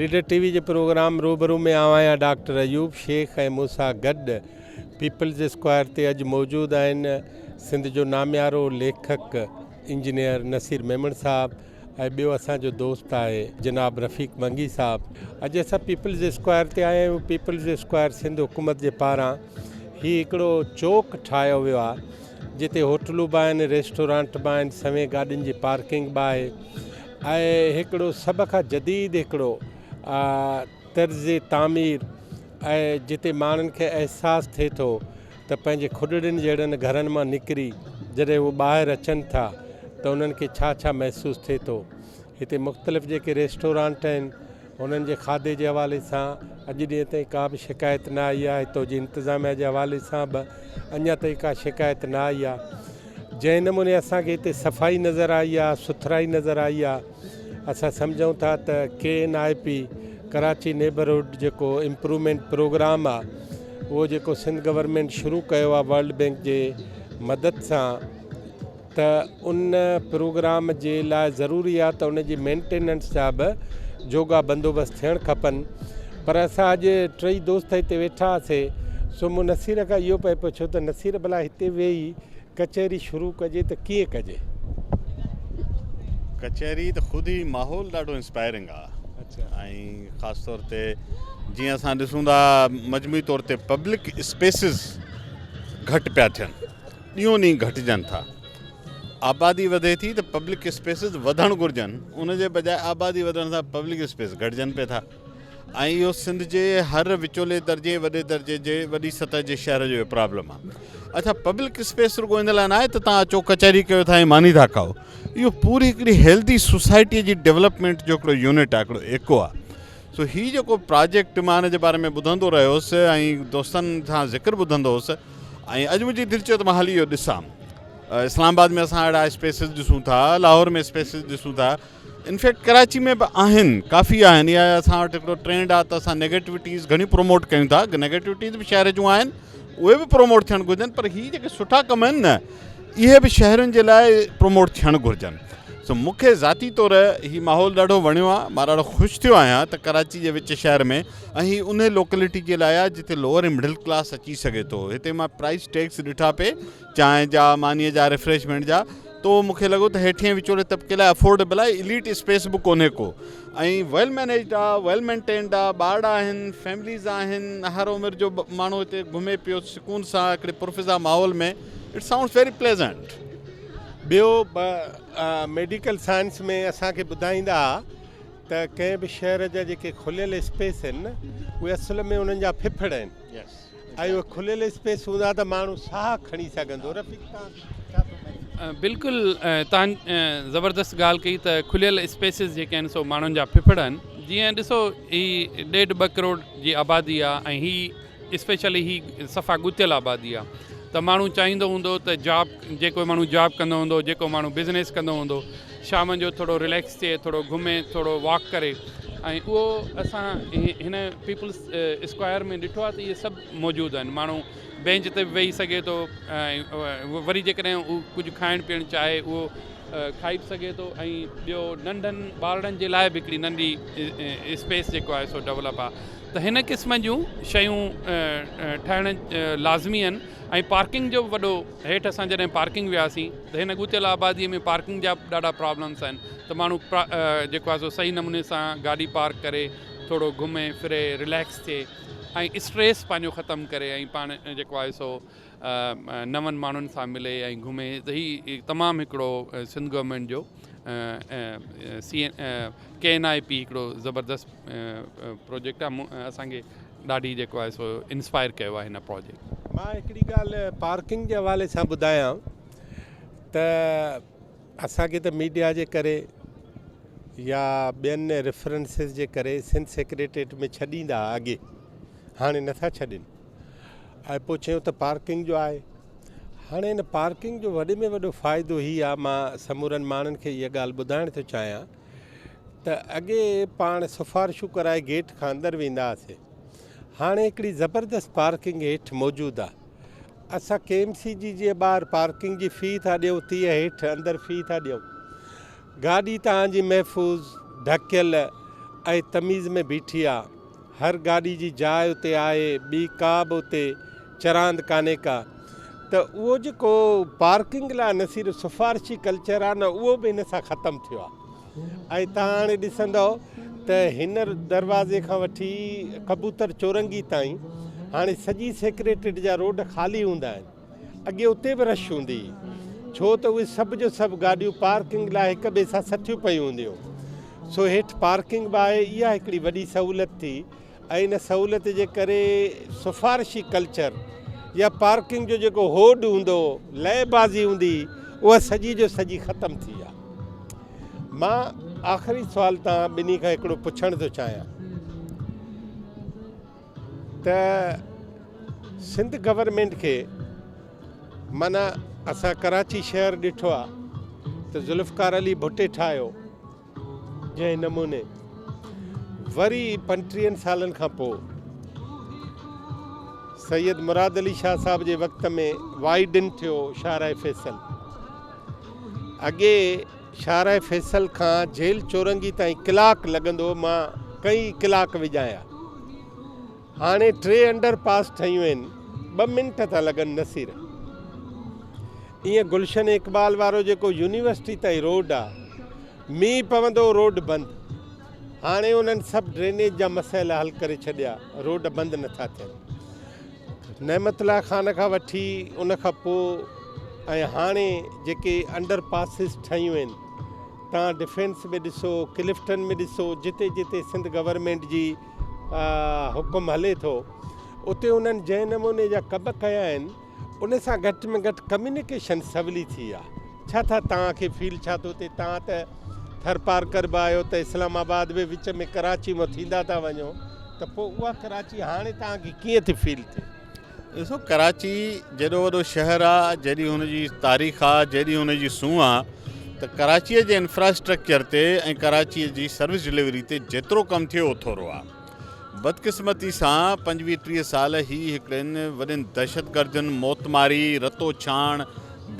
Leader ٽي V جي programme روبرو ۾ آئون آهيان ڊاڪٽر ايوب شيخ ۽ مون سان گڏ پيپلز اسڪوائر تي اڄ موجود آهن سنڌ جو ناميارو ليکڪ انجنيئر نصير ميمڻ صاحب ۽ ٻيو اسان جو دوست آهي جناب رفيق منگي صاحب. اڄ اسان پيپلز اسڪوائر تي آيا آهيون. پيپلز اسڪوائر سنڌ حڪومت جي پاران هي هڪڙو چوڪ ٺاهيو ويو آهي جتي هوٽلون به آهن، ريسٽورانٽ به آهن، سوين گاڏين جي پارڪنگ به آهي ۽ هڪڙو سڀ کان جديد هڪڙو طرز تعمير ۽ جتي ماڻهن کي احساس ٿئي ٿو ته پنهنجي کڏڙين جهڙن گهرن مان نڪري جڏهن هو ٻاهر اچن ٿا ته انهن کي ڇا ڇا محسوس ٿئي ٿو. هتي مختلف جيڪي ريسٽورانٽ آهن انهن جي کاڌي جي حوالي سان اڄ ڏينهن تائين ڪا به شڪايت نه آئي آهي. هتو جي انتظاميا جي حوالي سان به اڃا تائين ڪا شڪايت نه آئي آهي. جنهن نموني اسان کي هتي صفائي نظر آئي آهي، سٿرائي نظر آئي آهي، اسان سمجهون ٿا ته K N I P Karachi neighbourhood جيڪو امپروومينٽ پروگرام آهي اهو جيڪو سنڌ گورنمينٽ شروع ڪيو آهي ورلڊ بينڪ جي مدد سان ته ان پروگرام جي لاء ضروري آهي ته ان جي مينٽيننس جا به جوڳا بندوبست ٿيڻ کپن پر اسان اڄ ٽئي دوست هتي ويٺا هئاسي سو مون نصير کان اهو پئي پڇيو ته نصير ڀلا هتي ويهي ڪچهري شروع ڪجي ته ڪيئن ڪجي؟ ڪچهري ته خود ئي ماحول ڏاڍو انسپائرنگ آ ۽ خاص طور تي جيئن اسان ڏسون ٿا مجموعي طور تي پبلڪ اسپيسز گهٽ پيا ٿين ڏينهون ڏينهن گهٽجن ٿا آبادي وڌي ٿي ته پبلڪ اسپيسز وڌڻ گهرجن ان جي بجاء آبادي وڌڻ سان پبلڪ اسپيس گهٽجن پيا ٿا ۽ اهو سنڌ جي هر وچولي درجي وڏي درجي جي وڏي سطح جي شهر جو پرابلم آهي اڇا پبلڪ اسپيس رڳو ان لاء ناهي ته تان اچو ڪچهري ڪيو ٿا ۽ ماني ٿا کائو اهو پوري هڪڙي هيلدي سوسائٽي جي ڊيولپمينٽ جو هڪڙو يونٽ آهي هڪڙو ايڪو آهي سو هي جيڪو پراجيڪٽ مان ان جي باري ۾ ٻڌندو رهيو هوس ۽ دوستن سان ذڪر ٻڌندو هوس ۽ اڄ منهنجي دل چيو ته مان هلي اهو ڏسان اسلام آباد ۾ اسان اهڙا اسپيسز ڏسون ٿا لاهور ۾ اسپيسز ڏسون ٿا انفيڪٽ ڪراچي ۾ به آهن ڪافي آهن اها اسان وٽ هڪڙو ٽرينڊ آهي ته اسان نيگيٽوٽيز گهڻيون پروموٽ ڪيون ٿا نيگيٽوٽيز به شهر جون آهن اهي به پروموٽ ٿيڻ گهرجن پر هي جيڪي سٺا ڪم آهن نه اهي به شهرن جي لاء پروموٽ ٿيڻ گهرجن سو مون کي ذاتي طور هي ماحول ڏاڍو وڻيو آهي مان ڏاڍو خوش ٿيو آهيان ته ڪراچي جي وچ شهر ۾ ۽ هي ان لوڪلٽي جي لاء آهي جتي لوئر ۽ مڊل ڪلاس اچي سگهي ٿو هتي مان پرائس ٽيگس ڏٺا پئي چانهه جا مانيء جا ريفريشمينٽ جا تو مون کي لڳو ته هيٺين وچولي طبقي لاء افورڊيبل آهي اليٽ اسپيس به ڪونهي ڪو ۽ ويل مينيجڊ آ ويل مينٽينڊ آ ٻارڙا آهن فيمليز آهن هر عمر جو ماڻهو هتي گهمي پيو سڪون سان هڪڙي پرفضا ماحول ۾ it sounds very pleasant. ٻيو ميڊيڪل سائنس ۾ اسان کي ٻڌائيندا ها ته ڪنهن به شهر جا جيڪي کليل اسپيس آهن نه اهي اصل ۾ انهن جا ڦڦڙ آهن. ۽ اهي کليل اسپيس هوندا ته ماڻهو ساهه کڻي سگهندو رفيق تان ڇا ٿو محسوس. بلڪل تان زبردست ڳالهه ڪئي ته کليل اسپيسز جيڪي آهن سو ماڻهن جا ڦڦڙ آهن جيئن ڏسو هي ڏيڍ ٻه ڪروڙ جي آبادي آ ۽ هي اسپيشلي هي صفا ڳتيل آبادي آ ته ماڻهو چاهيندو هوندو ته جاب جيڪو ماڻهو جاب ڪندو هوندو جيڪو ماڻهو بزنس ڪندو هوندو شام جو ٿورو رليڪس ٿئي ٿورو گهمي ٿورو واڪ ڪري ۽ اهو اسان هن پيپلز اسڪوائر ۾ ڏٺو آهي ته اهي سڀ موجود آهن ماڻهو بينچ تي به ويهي سگهي ٿو ۽ وري جيڪڏهن هو ڪجهه کائڻ پيئڻ چاهي اهو کائي به سگهي ٿو ۽ ٻيو ننڍن ٻارڙن جي لاء به هڪڙي ننڍي اسپيس جيڪو آهي سو ڊولپ آهي ته هن قسم جون شيون ٺهڻ لازمي آهن ۽ پارڪنگ جو به وڏو هيٺ اسان جڏهن پارڪنگ وياسين ته هن ڳتيل آبادي ۾ پارڪنگ جا به ڏاڍا پرابلمس آهن ته ماڻهو جيڪو آهي سو صحيح نموني سان گاڏي پارڪ ڪري ٿورو گهمي ڦري رليڪس ٿئي ۽ اسٽريس پنهنجو ختم ڪري ۽ پاڻ جيڪو آهي سو نون ماڻهن سان ملي ۽ گهمي ته هي تمام هڪڙو سنڌ گورنمينٽ جو C K N I P هڪڙو زبردست پروجيڪٽ آهي اسانکي ڏاڍي جيڪو آهي سو انسپائر ڪيو آهي هن پروجيڪٽ. مان هڪڙي ڳالهه پارڪنگ جي حوالي سان ٻڌايان ته اسان کي ته ميڊيا جي ڪري يا ٻين ريفرنسز جي ڪري سنڌ سيڪريٽريٽ ۾ ڇڏيندا ها اڳي هاڻي نٿا ڇڏين ۽ پوء چيو ته پارڪنگ جو آهي هاڻي ان پارڪنگ جو وڏي ۾ وڏو فائدو هي آهي مان سمورن ماڻهن کي اها ڳالهه ٻڌائڻ ٿو چاهيان ته اڳي پاڻ سفارشون ڪرائي گيٽ کان اندر ويندا هئاسي هاڻي هڪڙي زبردست پارڪنگ هيٺ موجود آهي اسان ڪي ايم سي جي جيئن ٻاهر پارڪنگ جي في ٿا ڏيون تيئن هيٺ اندر في ٿا ڏيون. گاڏي توهان جي محفوظ، ڍڪيل ۽ تميز ۾ بيٺي آ. هر گاڏي جي جاء اتي آهي، ٻي ڪا به اتي چراند ڪانهي ڪا. ته اهو جيڪو پارڪنگ لاء نصير سفارشي ڪلچر آ نه اهو به هن سان ختم ٿيو آ. ۽ توهان هاڻي ڏسندؤ ته هن دروازي کان وٺي ڪبوتر چورنگي تائين هاڻي سڄي سيڪريٽريٽ جا روڊ خالي هوندا آهن. اڳي اتي به رش هوندي هئي ڇو ته اهي سڀ جو سڀ گاڏيون پارڪنگ لاء هڪ ٻئي سان سٿيون پيون هونديون سو هيٺ پارڪنگ به آهي اها هڪڙي وڏي سهولت ٿي ۽ ان سهولت جي ڪري سفارشي ڪلچر يا پارڪنگ جو جيڪو هوڏ هوندو هو لئه بازي هوندي هئي اها سڄي جو سڄي ختم ٿي آ. مان آخري سوال توهان ٻنهي کان هڪڙو پڇڻ ٿو چاهيان ته سنڌ گورنمينٽ کي معنيٰ اسان ڪراچي شهر ڏٺو آ ته ذوالفقار علي ڀٽي ٺاهيو جنهن نموني وري پنٽيهن سالن کان پوء سيد مراد علي شاهه صاحب جي وقت ۾ وائيڊن ٿيو شاهراهه فيصل. اڳي شاهراهه فيصل کان جيل چورنگي تائين ڪلاڪ لڳندو هو، مان ڪئين ڪلاڪ وڄايا. هاڻي ٽي انڊر پاس ٺهيون آهن، ٻه منٽ ٿا لڳن نصير. ايئن گلشن اقبال وارو جيڪو يونيورسٽي تائين روڊ آ، مينهن پوندو روڊ بند. هاڻي انهن سڀ ڊرينيج جا مسئلا حل ڪري ڇڏيا، روڊ بند نٿا ٿين. نعمت الله خان کان وٺي ان کان پوء ۽ هاڻي جيڪي انڊر پاسز ٺهيون آهن تان ڊفينس ۾ ڏسو ڪلفٽن ۾ ڏسو جتي جتي سنڌ گورنمينٽ جي حڪم هلي ٿو اتي انهن جنهن نموني جا ڪم ڪيا آهن ان سان گهٽ ۾ گهٽ ڪميونيڪيشن سولي ٿي آ ڇا ٿا توهان کي فيل ڇا ٿو ٿئي توهان ته ٿرپارڪر به آهيو ته اسلام آباد به وچ ۾ ڪراچي مان ٿيندا ٿا وڃو ته پوء اها ڪراچي هاڻي توهان کي ڪيئن ٿي فيل ٿئي؟ ڏسو ڪراچي جيڏو وڏو شهر آ جيڏي هن جي تاريخ آ جيڏي هن جي سونهن آ ته ڪراچيء جي انفراسٽرڪچر تي ۽ ڪراچيء جي سروس ڊليوري تي جيترو ڪم ٿيو اهو ٿورو آ. بدقسمتي سان پنجويهه ٽيهه سال هي هڪڙين وڏين دهشتگردين، موتماري، رتو ڇاڻ،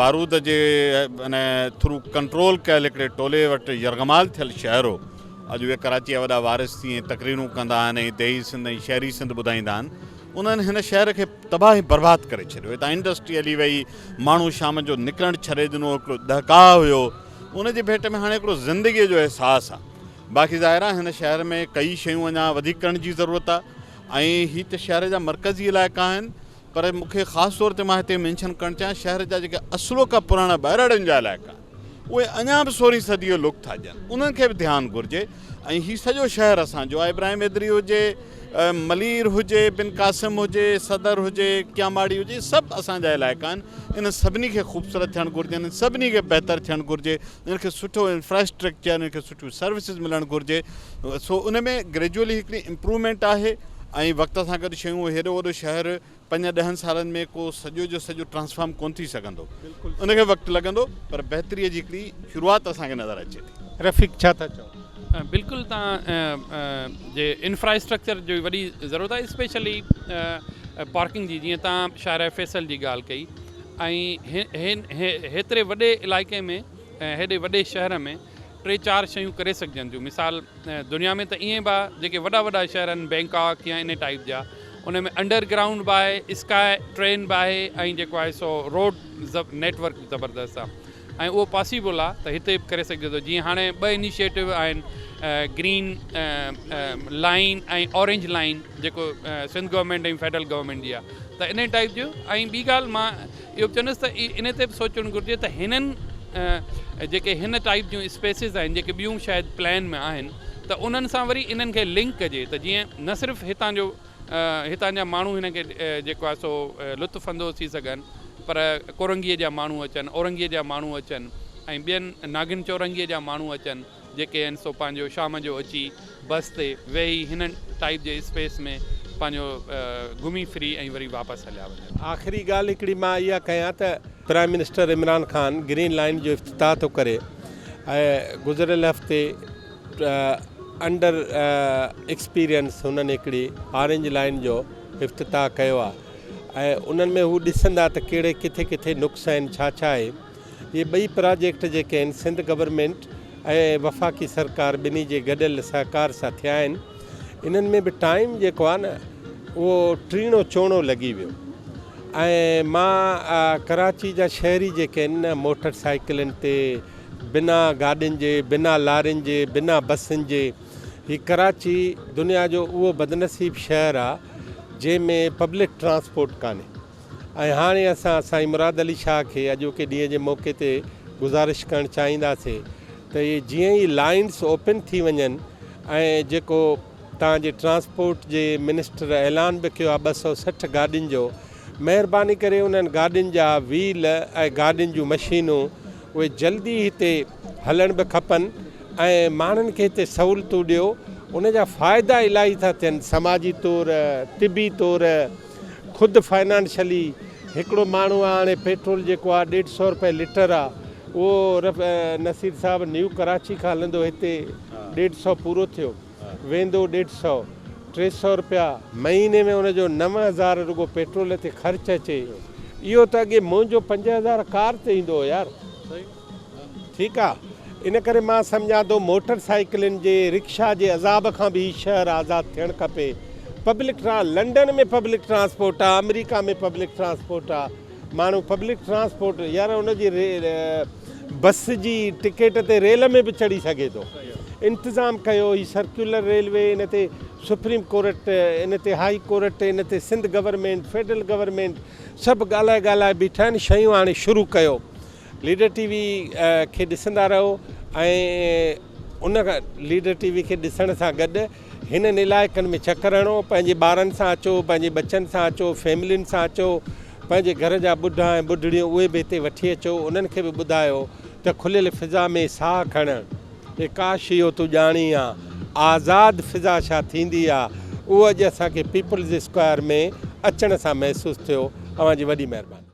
بارود جي ان ٿرو ڪنٽرول ڪيل هڪڙي ٽولي وٽ يرغمال ٿيل شهر هو. اڄ اهي ڪراچي جا وڏا وارث ٿي ۽ تقريرون ڪندا آهن ۽ ديهي سنڌ ۽ شهري سنڌ ٻڌائيندا آهن. انهن هن شهر کي تباهه ۽ برباد ڪري ڇڏيو. هتان انڊسٽري هلي وئي، ماڻهو شام جو نڪرڻ ڇڏي ڏنو، هڪڙو ڏهڪاء هيو. ان جي ڀيٽ ۾ هاڻي هڪڙو زندگيء جو احساس آهي. باقي ظاهر آهي هن شهر ۾ ڪئي شيون اڃا وڌيڪ ڪرڻ جي ضرورت آهي ۽ هي ته شهر جا مرڪزي علائقا آهن پر مون کي خاص طور تي مان هتي مينشن ڪرڻ چاهيان شهر جا جيڪي اصلوڪا پراڻا ٻهراڙين جا علائقا آهن اهي اڃا به سورهين صدي جو لڪ ٿا ڏين انهن کي به ڌيان گهرجي ۽ هي سڄو شهر اسان جو آهي ابراهيم حيدري هجي ملير هجي بن قاسم هجي صدر هجي ڪياماڙي هجي سڀ اسان جا علائقا آهن انهن سڀني کي خوبصورت ٿيڻ گهرجي انهن سڀني کي بهتر ٿيڻ گهرجي انهن کي سٺو انفراسٽرڪچر انهن کي سٺيون سروسز ملڻ گهرجي سو ان ۾ گريجوئلي هڪڙي امپروومينٽ آهي ۽ وقت سان گڏ شيون هيڏو وڏو شهر پنج ڏهن سالن ۾ ڪو سڄو جو سڄو ٽرانسفارم ڪونه ٿي سگهندو ان کي وقت لڳندو پر بهتري جي هڪڙي شروعات اسان کي نظر اچي ٿي. رفيق ڇا ٿا چئو؟ بلڪل تان جي انفراسٽرڪچر جي وڏي ضرورت آهي اسپيشلي پارڪنگ جي جيئن تان شاهراهه فيصل جي ڳالهه ڪئي ۽ هيتري وڏي علائقي ۾ ۽ هيڏي وڏي شهر ۾ ٽي چار شيون ڪري سگهجن ٿيون مثال دنيا ۾ ته ائين به آهي جيڪي وڏا وڏا شهر آهن بينڪاڪ يا ان ٽائيپ جا ان ۾ انڊر گرائونڊ به آهي اسڪاء ٽرين به آهي ۽ جيڪو آهي سو روڊ نيٽ ورڪ به زبردست آهي ۽ اهو پاسيبل آهي ته هتي به ڪري سگهجي ٿو جيئن هاڻي ٻه انيشيٽو آهن گرين لائين ۽ اورينج لائين جيڪو سنڌ گورنمينٽ ۽ فيڊرل گورنمينٽ جي آهي ته ان ٽائيپ جو ۽ ٻي ڳالهه مان اهو به چوندس ته ان تي به سوچڻ گهرجي ته هنن جيڪي هن ٽائيپ جون اسپيسز آهن جيڪي ٻيون شايد پلان ۾ آهن ته انهن سان وري انهن کي لنڪ ڪجي ته جيئن نه صرف هتان جو هتان جا ماڻهو هن کي جيڪو آهي سو لطف اندوز ٿي سگهن پر ڪورنگيء جا ماڻهو اچن اورنگيء جا ماڻهو اچن ۽ ٻين ناگن چورنگيء جا ماڻهو اچن جيڪي آهن سو پنهنجو شام جو اچي بس تي ويهي هن ٽائيپ جي اسپيس ۾ پنهنجو گهمي ڦري ۽ وري واپس هليا وڃن. آخري ڳالهه هڪڙي مان اها ڪيان ته prime minister Imran Khan green line جو افتتاح ٿو ڪري ۽ گذريل هفتي انڊر ايڪسپيرينس هنن هڪڙي آرينج لائين جو افتتاح ڪيو آهي ۽ انهن ۾ هو ڏسندا ته ڪهڙي ڪٿي ڪٿي نقص آهن ڇا ڇا آهي اهي ٻئي پراجيڪٽ جيڪي آهن سنڌ گورنمينٽ ۽ وفاقي سرڪار ٻنهي جي گڏيل سهڪار سان ٿيا آهن. انهن ۾ به ٽائيم جيڪو آهي نه اهو ٽيڻو چوڻو لڳي ويو ۽ مان ڪراچي جا شهري جيڪي آهن نه موٽر سائيڪلن تي بنا گاڏين جي بنا لارين جي بنا بسن جي هي ڪراچي دنيا جو اهو بدنصيب شهر آهي جنهن ۾ پبلڪ ٽرانسپورٽ ڪانهي ۽ هاڻي اسان سائين مراد علي شاهه کي اڄوڪي ڏينهن جي موقعي تي گذارش ڪرڻ چاهينداسين ته اهي جيئن ئي لائنس اوپن ٿي وڃن ۽ جيڪو تان جي ٽرانسپورٽ جي منسٽر اعلان به ڪيو آهي 260 گاڏين جو مهرباني ڪري انهن گاڏين جا ويل ۽ گاڏين جون مشينون اهي جلدي هتي هلڻ به کپن ۽ ماڻهن کي هتي سهولتون ڏيو ان جا فائدا الاهي ٿا ٿين سماجي طور طبي طور خود فائنانشلي هڪڙو ماڻهو آ هاڻي پيٽرول جيڪو آ ڏيڍ سئو روپيه لٽر آ اهو نصير صاحب نيو ڪراچي کان هلندو هتي ڏيڍ سئو پورو ٿيو ويندو ڏيڍ سئو 300 روپيا مهيني ۾ ان جو 9000 رڳو پيٽرول تي خرچ اچي اهو ته اڳي منهنجو 5000 ڪار تي ايندو هو يار. ٺيڪ آ ان ڪري مان سمجهان ٿو موٽر سائيڪلن جي رڪشا جي عذاب کان به هي شهر آزاد ٿيڻ کپي پبلڪ ٽران لنڊن ۾ پبلڪ ٽرانسپورٽ آ آمريڪا ۾ پبلڪ ٽرانسپورٽ آ ماڻهو پبلڪ ٽرانسپورٽ يار ان جي بس جي ٽڪيٽ تي ريل ۾ به چڙهي سگهي ٿو انتظام ڪيو هي سرڪيولر ريلوي ان تي سپريم ڪورٽ ان تي هائي ڪورٽ ان تي سنڌ گورنمينٽ فيڊرل گورنمينٽ سڀ ڳالهائي ڳالهائي بيٺا آهن شيون هاڻي شروع ڪيو ليڊر ٽي وي کي ڏسندا رهو ۽ ان ليڊر ٽي وي کي ڏسڻ سان گڏ هنن علائقن ۾ چڪر هڻو پنهنجي ٻارن سان اچو پنهنجي ٻچن سان اچو فيملين سان اچو پنهنجي گهر جا ٻڍا ۽ ٻڍڙيون اهي به هتي وٺي اچو انهن کي به ٻڌايو ته کليل فضا ۾ ساهه کڻڻ اي ڪاش اهو تون ڄاڻين ها آزاد فضا ڇا ٿيندي آ اهو اڄ اسان کي پيپلز اسڪوائر ۾ اچڻ سان محسوس ٿيو اوهان جي وڏي مهرباني.